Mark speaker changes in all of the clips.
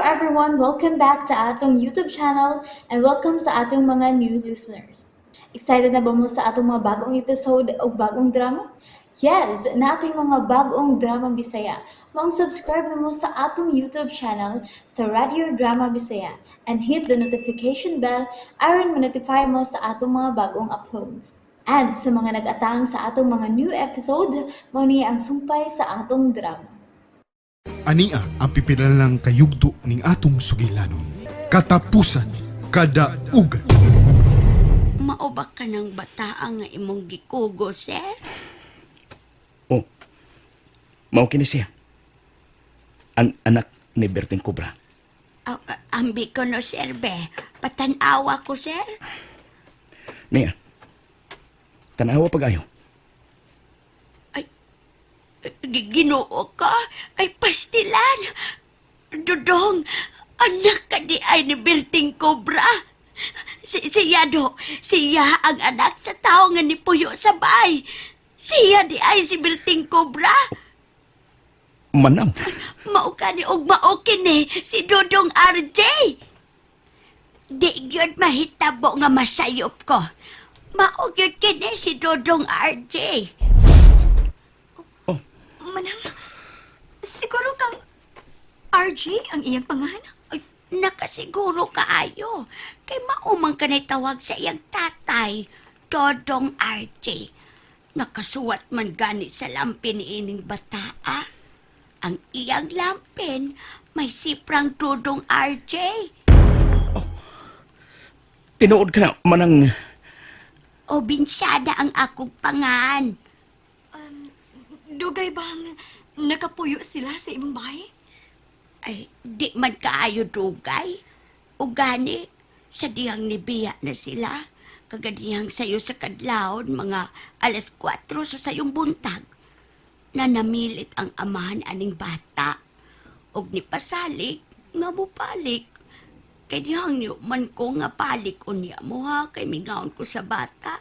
Speaker 1: everyone! Welcome back to atong YouTube channel and welcome sa atong mga new listeners. Excited na ba mo sa atong mga bagong episode o bagong drama? Yes, naa tay mga bagong drama Bisaya. Maong subscribe na mo sa atong YouTube channel sa Radio Drama Bisaya and hit the notification bell aron ma-notify mo sa atong mga bagong uploads. And sa mga nag-atang sa atong mga new episode, mao ni ang sumpay sa atong drama.
Speaker 2: Ania ang pipilalang kayugto ning atong sugilanon. Katapusan, kadaugan.
Speaker 3: Mao ba ka ng bataa nga imong gikugo, sir?
Speaker 4: Oh, mao kini siya. Ang anak ni Berting Cobra.
Speaker 3: Ah, ah, ambi ko no, sir, be. Patanawa ko, sir.
Speaker 4: Niya, tanawa pag-ayo.
Speaker 3: Ay, Ginoo ka. Ay, pastilan. Dudong, anak ka di ay ni Berting Cobra. Siya do, siya ang anak sa tao nga nipuyo sa bay. Siya di ay si Berting Cobra.
Speaker 4: Manang,
Speaker 3: Mao ka ni og mao kini si Dudong RJ. Di gyud mahitabo nga masayop ko. Mao gyud kini si Dudong RJ.
Speaker 4: Oh.
Speaker 5: Manang, siguro kang RJ ang iyang pangalan?
Speaker 3: Ay, nakasiguro kaayo. Kay mao man kanay tawag sa iyang tatay, Dodong RJ. Nakasuwat man gani sa lampin ni ining bataa. Ang iyang lampin may siprang Dodong RJ.
Speaker 4: Tinuod ka na, manang.
Speaker 3: O binsyada ang akong pangan.
Speaker 5: Dugay bang nakapuyo sila sa imong bahay?
Speaker 3: Ay, di man kaayo dugay. O gani, sa dihang nibiya na sila. Kagadihang sayo sa kadlawon, mga 4:00 sa sayong buntag. Nanamilit ang amahan aning bata. Og nipasalig, nga mupalik. Kay dihang niyo man ko nga palik unya mo ha, kay mingaon ko sa bata.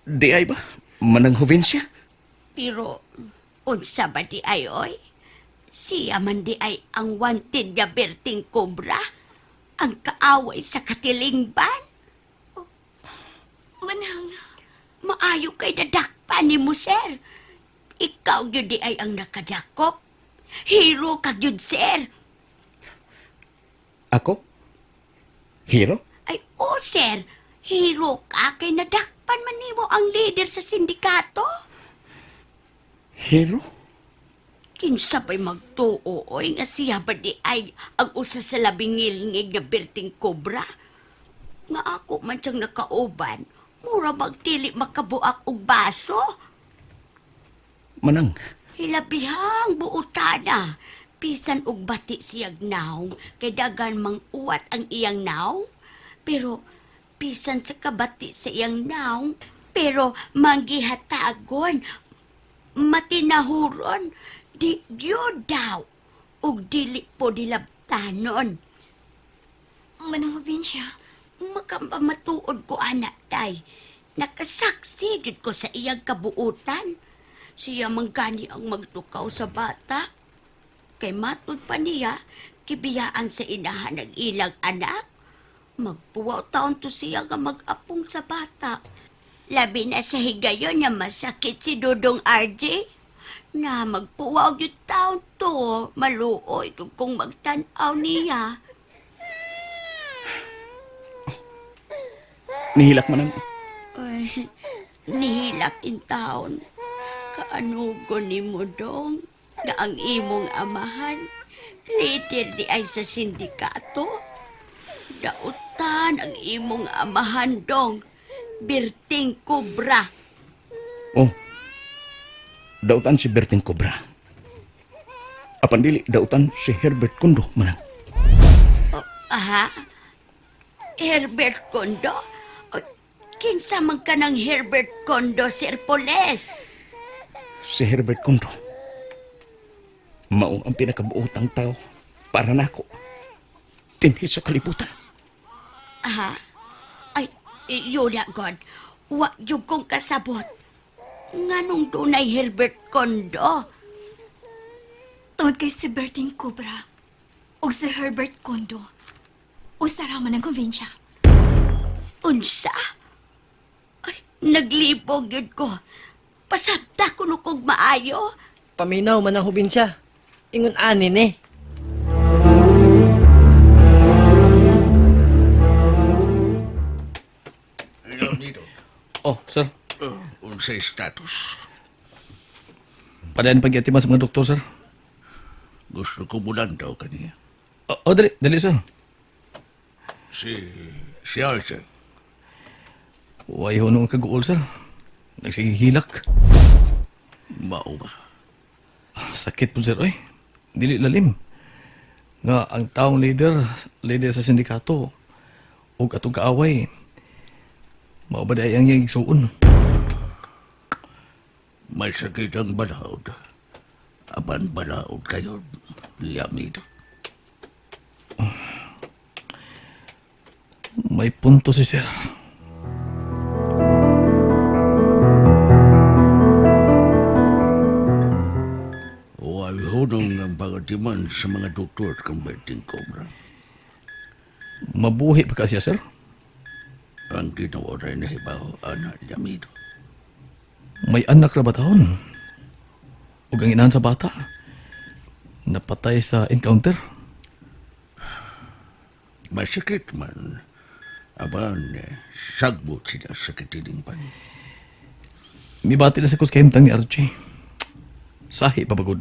Speaker 4: Di ay ba? Manang Jovencia?
Speaker 3: Pero, unsa ba di ay oy? Siya man di ay ang wanted nga Berting Cobra. Ang kaaway sa katilingban.
Speaker 5: Manang,
Speaker 3: Maayo kay dadakpan ni mo, sir. Ikaw yun di ay ang nakadakop. Hero ka yun, sir.
Speaker 4: Ako? Hero?
Speaker 3: Ay, oh, sir. Hero ka kay nadakpan man nimo ang leader sa sindikato.
Speaker 4: Hero?
Speaker 3: Kinsa ba'y magtuo, oy, nga siya ba di ay ang usa sa labing ngilngig nga Berting Cobra? Nga ako man siyang nakauban, mura magdili makabuak og baso.
Speaker 4: Manang,
Speaker 3: Hilabihang buotana. Bisan og bati siyag naong, kay dagan mang uwat ang iyang naong. Pero bisan sa kabati sa iyang naong, pero manggihatagon, matinahuron, di gyud daw, ug dili po dilabtanon.
Speaker 5: Manang Jovencia,
Speaker 3: Makamamatuod ko, anak, day. Nakasaksi gid ko sa iyang kabuutan. Siya man gani ang magtukaw sa bata. Kay matud pa niya, kibiyaan sa inahan ng ilang anak. Magpuwaw taon to siya nga mag-apong sa bata. Labi na sa higayon nga masakit si Dudong RJ. Na magpuwaw yung taon to, maluoy kung magtanaw niya.
Speaker 4: Nihilak, manang.
Speaker 3: Ay, nihilak in taon. Kaanugo ni mo dong na ang imong amahan, leader di ay sa sindikato. Dautan ang imong amahan dong, Berting Cobra.
Speaker 4: Oh, dautan si Berting Cobra. Apan dili, dautan si Herbert Kondo, manang.
Speaker 3: Oh, aha? Herbert Kondo? O, kinsa man ka ng Herbert Kondo, Sir Poles?
Speaker 4: Si Herbert Kondo. Mao ang pinakabuotang tao para nako dinhi sa kalibutan.
Speaker 3: Aha? Ay, yun na, God. Wa jud kong kasabot. Nganong dunay Herbert Kondo?
Speaker 5: Tungod kay si Berting Cobra, Ug si Herbert Kondo. Usa ra man ang kumbensya.
Speaker 3: Unsa? Ay, naglibog yun ko. Pasabta ko no kog maayo.
Speaker 6: Paminaw man ang hubin siya. Ingon ani ni.
Speaker 4: Oh, sir.
Speaker 7: Unsay status?
Speaker 4: Padayon pag-iatiman sa mga doktor, sir.
Speaker 7: Gusto ko bulan daw kaniya.
Speaker 4: Oh, oh, dali, dali, sir.
Speaker 7: Si Archie.
Speaker 4: Way ho nung kaguol, sir. Nagsigihilak.
Speaker 7: Mao ba?
Speaker 4: Sakit po, sir, oy. Dili lalim. Nga, ang taong leader, leader sa sindikato, ug atong kaaway, mao ba di ay ang iyang igsuon?
Speaker 7: May sakit ang balaod. Apan balaod kayo, Lamid.
Speaker 4: May punto si sir.
Speaker 7: Way hunong ang pagatiman sa mga doktor kang Berting Cobra.
Speaker 4: Mabuhi pa ka siya, sir?
Speaker 7: Ang ginawa rin na hibaw, ana Lamid.
Speaker 4: May anak ra ba taon? Ug ang inahan sa bata, napatay sa encounter.
Speaker 7: Masakit man. Apan, sagbot sila sa katilingpan.
Speaker 4: Mibati na sa kus kahimtang ni Archie. Sahi pa bagod.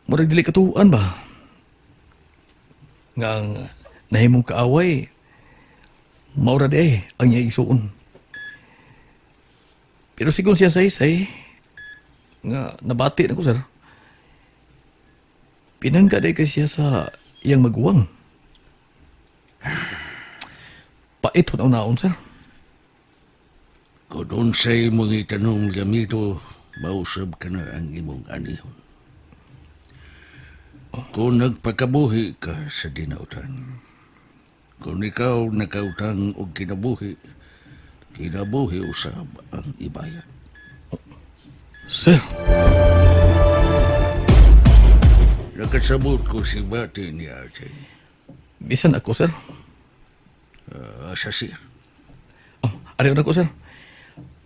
Speaker 4: Murag dili katuan ba? Nga ang nahimong kaaway, maura di eh, ang iya igsuon. Pero sigon siya sa isay, nga nabati na ko sir. Pinangga di kay siya sa iyang maguwang. Pait ho naon sir.
Speaker 7: Kung unsay imong itanong Lamito, mausab ka na ang imong anihon. Kung nagpakabuhi ka sa dinautan, kung ikaw nakautang og kinabuhi, kinabuhi usab ang ibayad.
Speaker 4: Sir,
Speaker 7: Nakasabot ko si Bati ni Archie.
Speaker 4: bisan ako sir.
Speaker 7: Asa siya?
Speaker 4: Oh, ariyo na ko sir.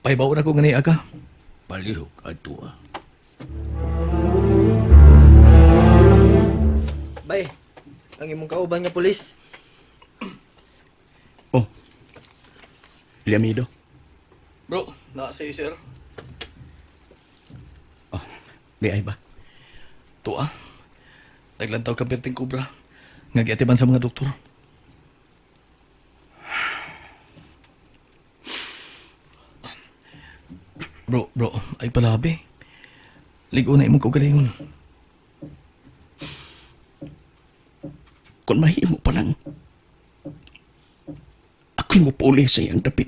Speaker 4: Pahibaw na ko nga niya ka.
Speaker 7: Palihog at tuwa.
Speaker 6: Bay, ang imong kauban nga pulis.
Speaker 4: Oh. Liamido. Bro, na sa'yo sir.
Speaker 8: Oh, di ay ba?
Speaker 4: Tuwa. Naglantaw ka Berting Cobra. Nga giatiban sa mga doktor. Bro, bro, ay palabi. Ligo na imong kaugalingon.
Speaker 8: Kung mahimo pa lang, ako'y mupuli sa iyang dapit.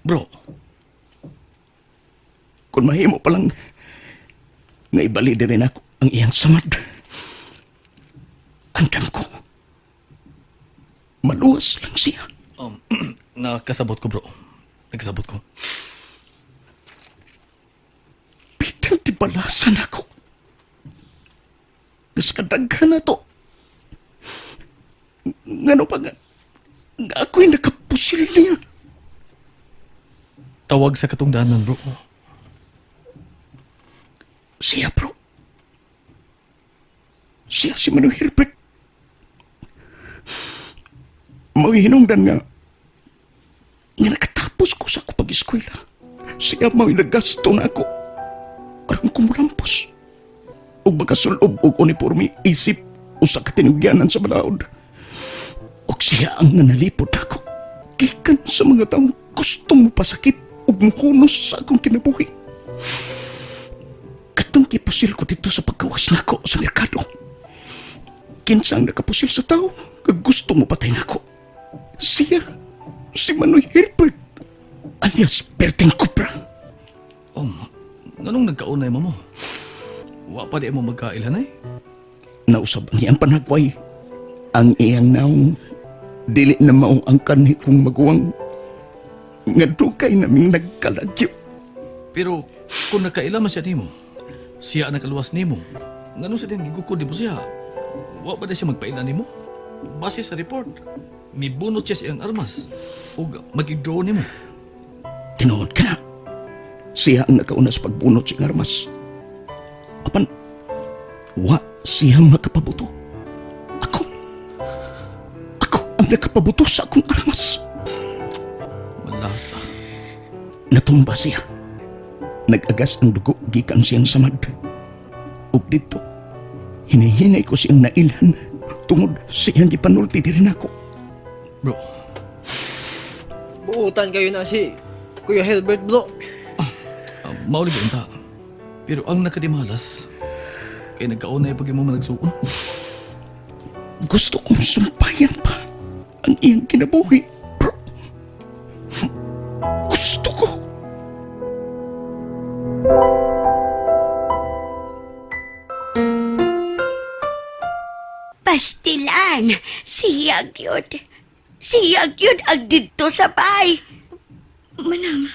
Speaker 4: Bro,
Speaker 8: Kung mahimo pa lang, nga ibali din rin ako ang iyang samad. Andam ko. Maluwas lang siya.
Speaker 4: nakasabot ko bro. Nakasabot ko.
Speaker 8: Bitang tibalasan ako. Kas kadaghan na to. Ngano pa nga, nga ako'y nakapusil niya.
Speaker 4: Tawag sa katungdanan bro.
Speaker 8: Siya, bro. Siya si Manu Herbert. Mauhinungdan nga. Nga nakatapos ko sa ako pag-eskwela. Siya mao'y nagasto na ako. Aron kumulampos. Ug makasulob og uniforme isip usa ka tinugyanan sa balaod. Ug siya ang nanalipod ako. Gikan sa mga taong gustong mopasakit ug muhunos sa akong kinabuhi. Katong gipusil ko dito sa pagkawas nako sa merkado. Kinsa ang nakapusil sa tao? Gusto mo patay nako. Siya, si Manoy Herbert, alias Berting Cobra.
Speaker 4: Oh, nganong nagkaunay mo mo? Wa pa di mo magkailhan eh.
Speaker 8: Nausab ang iyang panagway. Ang iyang naong, dili na mao ang kanhi kong maguwang. Nga dugay naming nagkalagyo.
Speaker 4: Pero kung nagkaila man siya nimo, siya ang nakaluwas nimo. Ngano sa diyang gigukod di mo siya? Wa ba na siya magpaila nimo? Base sa report, mibunot siya sa iyang armas ug mag-draw nimo.
Speaker 8: Tinuod ka na. Siya ang nakauna sa pagbunot sa iyang armas. Apan, wa siya makapabuto. Ako, ako ang nakapabuto sa akong armas.
Speaker 4: Malasa.
Speaker 8: Natumba siya. Nag-agas ang dugo gikan siyang samad. Ug dito, hinihinay ko siyang nailhan tungod sa iyang gipanulti diri nako.
Speaker 4: Bro,
Speaker 6: Buutan kayo na si Kuya Hilbert bro.
Speaker 4: mauli ba unta? Pero ang nakadimalas, kay nagkaunay pag imo managsuon.
Speaker 8: Gusto kong sumpayan pa ang iyang kinabuhi, bro. Gusto ko.
Speaker 3: Pastilan, siya gyud. Siya gyud ang didto sa bay.
Speaker 5: Manang,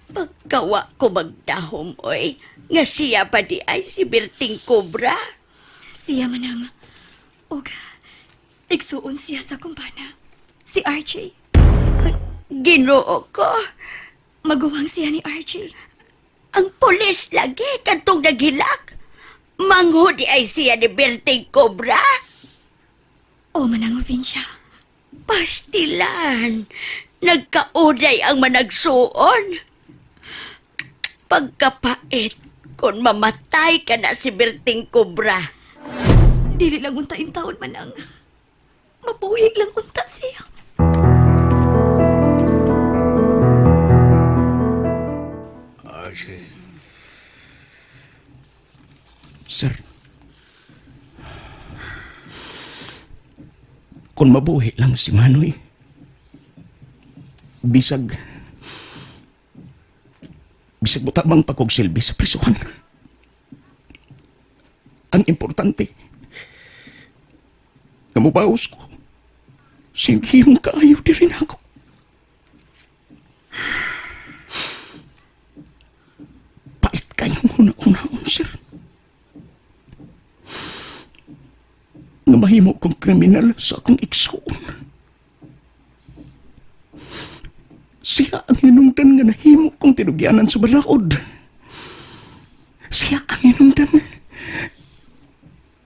Speaker 3: Pagkawa ko magdahom, oy. Nga siya pa di ay si Berting Cobra.
Speaker 5: siya manang. Ug, igsuon siya sa kumpana. Si RJ.
Speaker 3: Ginoo ko.
Speaker 5: Maguwang siya ni RJ.
Speaker 3: Ang pulis lagi kantong naghilak. Manghudi ay siya ni Berting Cobra.
Speaker 5: O manang Vincia.
Speaker 3: Pastilan, nagkaunay ang managsuon. Pagkapait, kung mamatay ka na si Berting Cobra.
Speaker 5: Dili lang unta in taon manang. Mabuhi lang unta siya.
Speaker 7: RJ,
Speaker 8: Sir, kung mabuhi lang si Manoy, bisag, bisag butabang pa kog silbi sa prisuhan. Ang importante, nga mubaos ko, singhimong kaayo diri nako. Pait kayong una-unaon, sir. Nga mahimo kong kriminal sa akong igsuon. Siya ang hinungdan nga nahimo kong tinugyanan sa balaod. Siya ang hinungdan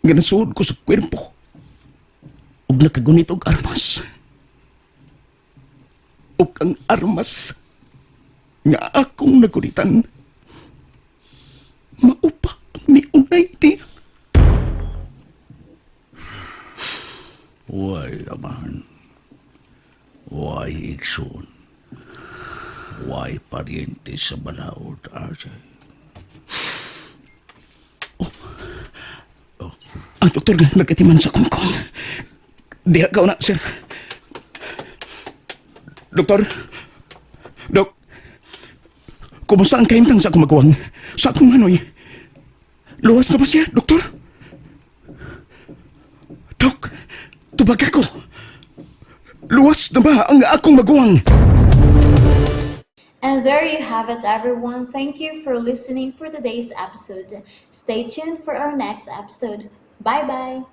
Speaker 8: nga nasuod ko sa kwerpo ug nakagunit og armas. Ug ang armas nga akong nagunitan maupa ang miunay niya.
Speaker 7: Way amahan. Way igsoon. Way pariente sa balaod, RJ.
Speaker 8: Ang doktor nga nagkatiman sa kongkong. Diha ka na, sir. Doktor? Dok? Kumusta ang kahimtang sa akong maguwang? Sa akong manoy? Luwas na ba siya, doktor? Dok, tubag ako. Luwas na ba ang akong maguwang?
Speaker 1: And there you have it, everyone. Thank you for listening for today's episode. Stay tuned for our next episode. Bye bye.